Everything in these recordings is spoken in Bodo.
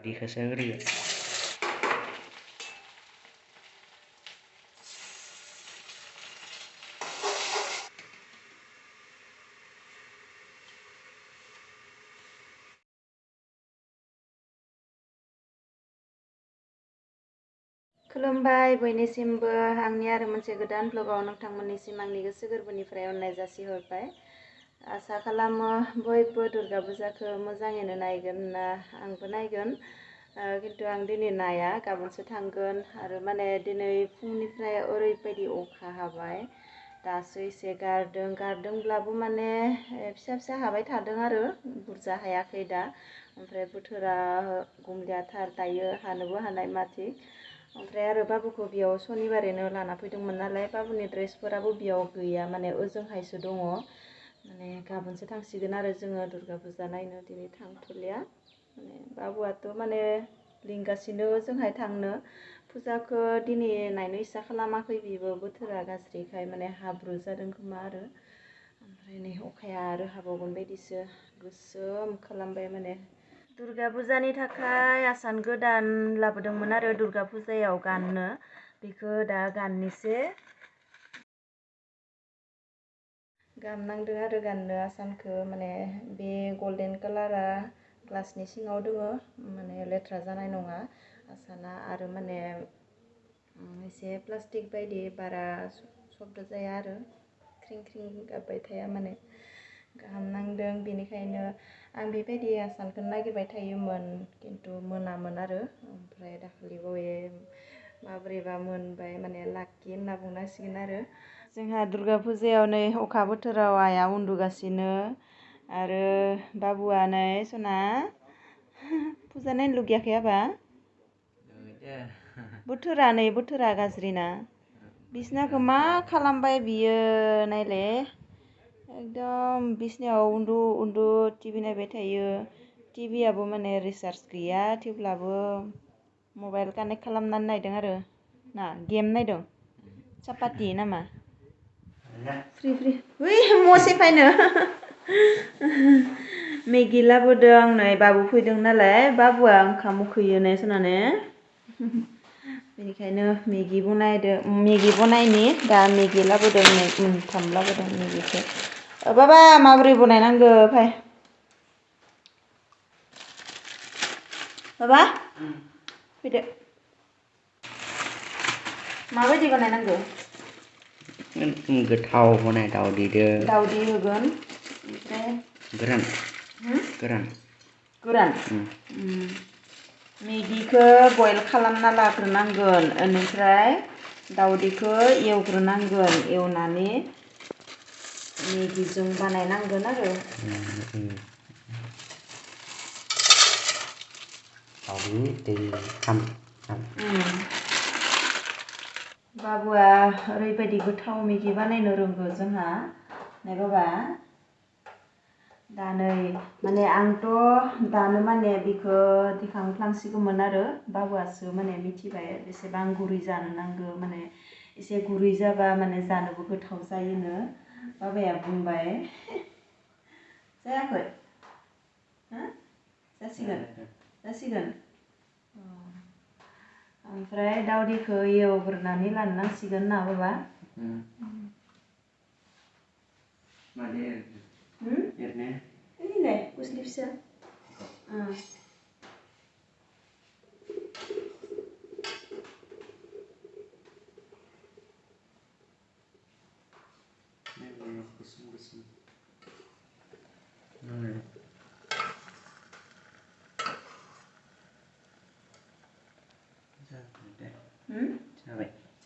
Dikasih agree. खुलुमबाय बयनिसिमबो आंनि आरो मोनसे गोदान ब्लगाव नोंथांमोननिसिम आंनि गोसो गोरबोनिफ्राय अननाय जासिहरबाय। आसा खालामो बयबो दुर्गा पुजाखौ मोजाङैनो नायगोन होनना आंबो नायगोन। खिन्थु आं दिनै नाया गाबोनसो थांगोन आरो माने दिनै फुंनिफ्राय ओरैबायदि अखा हाबाय दासो एसे गारदोंब्लाबो माने फिसा फिसा हाबाय थादों आरो बुरजा हायाखै दा। ओमफ्राय बोथोरा गुमलियाथार दायो हानोबो हानाय माथि। ओमफ्राय आरो बाबुखौ बेयाव सनिबारैनो लाना फैदोंमोन नालाय बाबुनि ड्रेसफोराबो बेयाव गैया माने ओजोंहायसो दङ। माने गाबोनसो थांसिगोन आरो जोङो दुर्गा पुजा नायनो दिनै थांथ'लिया। माने बाबुआथ' माने लिंगासिनो ओजोंहाय थांनो। पुजाखौ दिनै नायनो इसा खालामाखै बिबो बोथोरा गाज्रिखाय माने हाब्रु जादों खोमा आरो। ओमफ्राय नै अखाया आरो हाबावगोन बायदिसो गोसोम खालामबाय माने। दुर्गा पुजानि थाखाय आसान गोदान लाबोदोंमोन आरो दुर्गा पुजायाव गाननो। बेखौ दा गाननोसै। गामनांदों आरो गाननो आसानखौ माने बे गल्डेन कालारा ग्लासनि सिङाव दङ माने लेथ्रा जानाय नङा आसाना आरो माने एसे प्लास्टिक बायदि बारा शब्द जाया आरो ख्रिं ख्रिं गाबबाय थाया माने। गाहाम नांदों बेनिखायनो आं बेबायदि आसानखौ नागिरबाय थायोमोन खिन्थु मोनामोन आरो। ओमफ्राय दाखालि बावै माबोरैबा मोनबाय माने लाक्कि होनना बुंनांसिगोन आरो। जोंहा दुर्गा पुजायाव नै अखा बोथोराव आइया उन्दुगासिनो आरो बाबुआ नै सना पुजा नायनो लुगैयाखै आबा? बोथोरा गाज्रि ना। बिसनाखौ मा खालामबाय बियो नायले एकदम बिसनायाव उन्दु उन्दु टिभि नायबाय थायो। टिभियाबो माने रिसार्ज गैया थेवब्लाबो मबाइल कानेक्ट खालामनानै नायदों आरो ना गेम नायदों सापाति नामा फ्रि बै मसे फायनो मेगि लाबोदों नै बाबु फैदों नालाय बाबुआ ओंखाम उखैयो ने सनाने बेनिखायनो मेगि बनायनि दा मेगि लाबोदों मोनथाम लाबोदों मेगिखौ। बाबा माबोरै बनायनांगौ फाय बाबा फैदो। माबायदि बानायनांगौ? गोथाव बनाय दावदैदो। दावदै होगोन ओमफ्राय गोरान मेगिखौ बयल खालामना लाग्रोनांगोन बेनिफ्राय दावदैखौ एवग्रोनांगोन एवनानै मेगिजों बानायनांगोन आरो। बाबुआ ओरैबायदि गोथाव मेगि बानायनो रोंगौ जोंहा नाय बाबा। दा नै माने आंथ' दानो माने बिखौ दिखांफ्लांसिगौमोन आरो बाबुआसो माने मिथिबाय बेसेबां गुरै जानो नांगौ माने एसे गुरै जाबा माने जानोबो गोथाव जायोनो बाबाया बुंबाय। जायाखै जासिगोन ओमफ्राय दावदैखौ एवग्रोनानै लानो नांसिगोन ना बाबा। कुसलि फिसा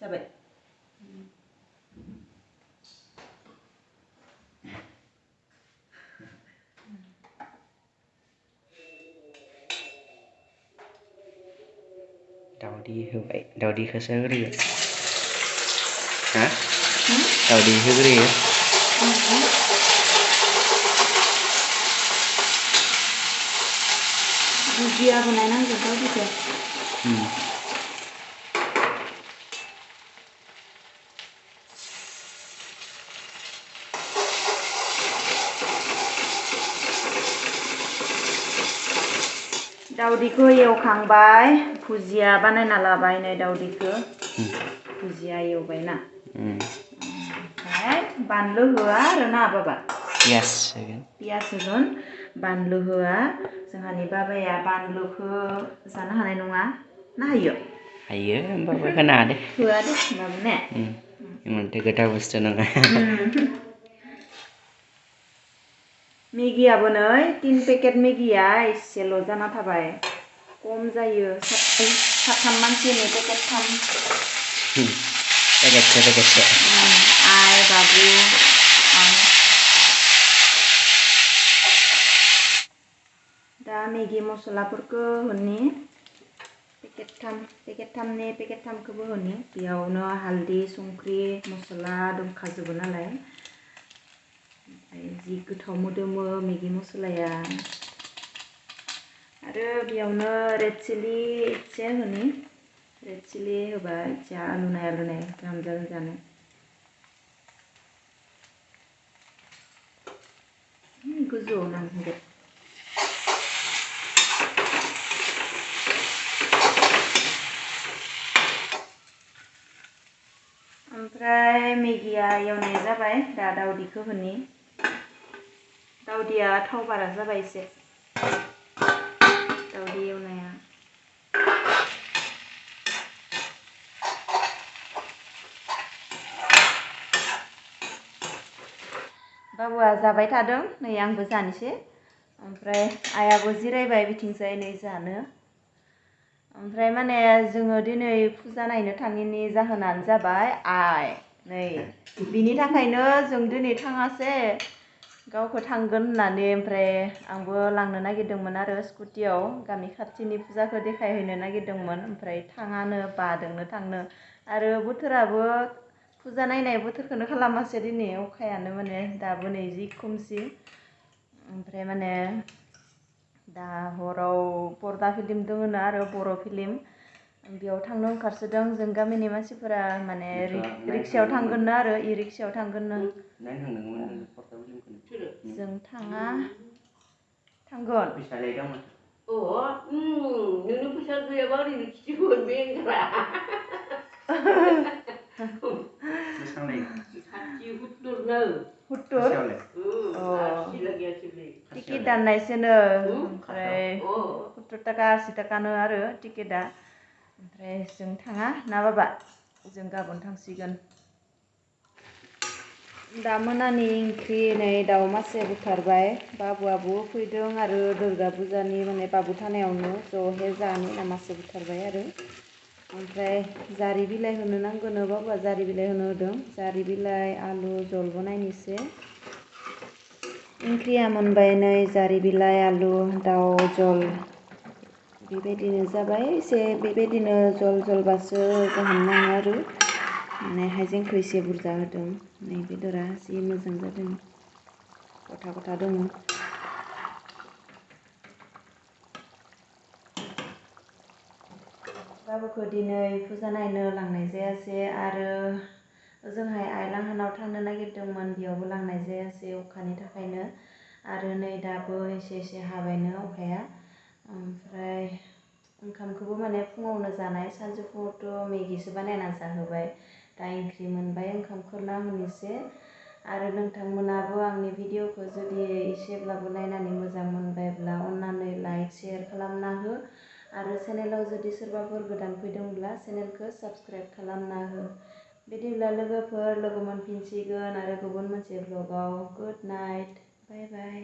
जाबाय दावदै होबाय दावदैखौसो होग्रोयो हा दावदै होग्रोयो बुजिया बनायनांगौ दावदैखौ। दावदैखौ एवखांबाय भुजिया बानायना लाबाय नै दावदैखौ भुजिया एवबायना ओमफ्राय बानलु होआ आरो ना बाबा पियास होगोन बानलु होआ जोंहानि बाबाया बानलुखौ जानो हानाय नङा ना हायो होमबाबो होनाङा दे होआ दे होमबाबो ने इमानथो गोथाव बुस्थु नङा मेगियाबो नै 3 पेकेट मेगिया एसेल' जाना थाबाय खम जायो साथाम मानसिनि पेकेटथाम पेकेटसे आइ बाबु आं दा मेगि मस्लाफोरखौ होनि पेकेटथामखौबो होनि बेयावनो हालदै संख्रि मस्ला दंखाजोबो नालाय ओमफ्राय जि गोथाव मोदोमो मेगि मस्लाया आरो बेयावनो रेड चिली एसे होनि रेड चिली होबा एसे आलौनाय गाहाम जागोन जानो गोजौआव नांहोदो ओमफ्राय मेगिया एवनाय जाबाय दा दावदैखौ होनि दावदैया थाव बारा जाबाय एसे दावदै एवनाया बाबुआ जाबाय थादों नै आंबो जानोसै ओमफ्राय आइयाबो जिरायबाय बिथिंजाय नै जानो ओमफ्राय माने जोङो दिनै फुजा नायनो थाङिनि जाहोनानो जाबाय आइ नै बिनि थाखायनो जों दिनै थाङासै गावखौ थांगोन होननानै ओमफ्राय आंबो लांनो नागिरदोंमोन आरो स्कुटियाव गामि खाथिनि फुजाखौ देखायहैनो नागिरदोंमोन ओमफ्राय थाङानो बादोंनो थांनो आरो बोथोराबो फुजा नायनाय बोथोरखौनो खालामासै दिनै अखायानो माने दाबो नै जि खोमसि ओमफ्राय माने दा हराव पर्दा फिल्म दङनो आरो बर' फिल्म बेयाव थांनो ओंखारसोदों जों गामिनि मानसिफोरा माने रिक्सायाव थांगोननो आरो इ रिक्सायाव थांगोननो जों थाङा थांगोन नोंनो फैसा गैयाबा ओरैनो खिथिगोन बे टिकेट दाननायसोनो ओमफ्राय 70 थाखा 80 थाखानो आरो टिकेटआ ओमफ्राय जों थाङा ना बाबा जों गाबोन थांसिगोन दा मोनानि ओंख्रि नै दाउ मासे बुथारबाय बाबुआबो फैदों आरो दुर्गा फुजानि माने बाबु थानायावनो ज'हे जानो ना मासे बुथारबाय आरो ओमफ्राय जारि बिलाइ होनो नांगोनो बाबुआ जारि बिलाइ होनो होदों जारि बिलाइ आलु जलबो नायनोसै ओंख्रिया मोनबाय नै जारि बिलाइ आलु दाउ जल बेबायदिनो जाबाय एसे बेबायदिनो जल जलबासो गाहाम नाङो आरो माने हाइजेंखौ एसे बुरजा होदों नै बेदरा जि मोजां जादों गथा गथा दङ बाबुखौ दिनै फुजा नायनो लांनाय जायासै आरो ओजोंहाय आइ लाहानाव थांनो नागिरदोंमोन बेयावबो लांनाय जायासै अखानि थाखायनो आरो नै दाबो एसे हाबायनो अखाया ओमफ्राय ओंखामखौबो माने फुङावनो जानाय सानजौफुआवथ' मेगिसो बानायना जाहोबाय दा ओंख्रि मोनबाय ओंखाम खुरना होनोसै आरो नोंथांमोनाबो आंनि भिडिअखौ जुदि एसेब्लाबो नायनानै मोजां मोनबायब्ला अन्नानै लाइक शेयार खालामना हो आरो चेनेलाव जुदि सोरबाफोर गोदान फैदोंब्ला चेनेलखौ साबस्क्राइब खालामना हो बिदिब्ला लोगोफोर लोगो मोनफिनसिगोन आरो गुबुन मोनसे ब्लगाव गुड नाइट बाय बाय